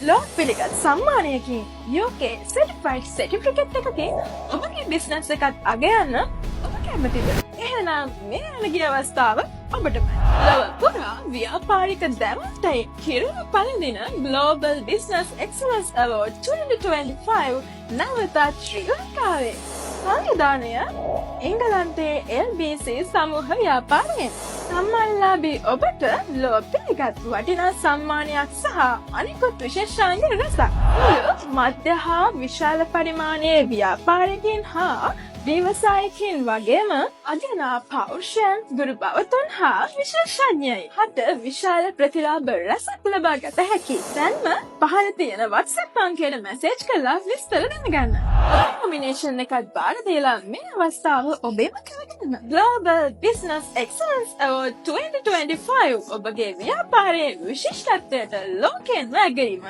ලොව පිළිගත් සම්මානයකින් UK certified certificate එකකින් ඔබගේ බිස්නස් එකත් අගයන්න ඔබ කැමතිද? එහෙනම් මේ ඇණගිය අවස්ථාව ඔබටමයි. ලොව පුරා ව්‍යාපාරික දැවැන්තයින් කිරුළ පළඳින Global Business Excellence Award 2025 නැවතත් ශ්‍රී ලංකාවේ. සංවිධානය එංගලන්තයේ LBC සමූහ ව්‍යාපාරයෙන්. සම්මානලාභී ඔබට ලොව පිළිගත් වටිනා සම්මානයක් සහ අනිකුත් විශේෂාංග රැසක්. මුළු මධ්‍ය හා විශාල පරිමාණයේ ව්‍යාපාරිකයින් හා ව්‍යවසායකයින් වගේම අගනා පෞරුෂයන්, ගුරු භවතුන් හා විශේෂඥයි හට විශාල ප්‍රතිලාභ රැසක් ලබා ගත හැකි. දැන්ම පහළ තියෙන WhatsApp අංකයට මැසේජ් කරලා විස්තර දැනගන්න. ඔබේ නොමිනේෂන් එකත් බාර දීලා මේ අවස්ථාව ඔබේම කරගන්න. Global Business Excellence Award 2025, ඔබගේ ව්‍යාපාරයේ විශිෂ්ටත්වයට ලෝකයෙන්ම ඇගයීම.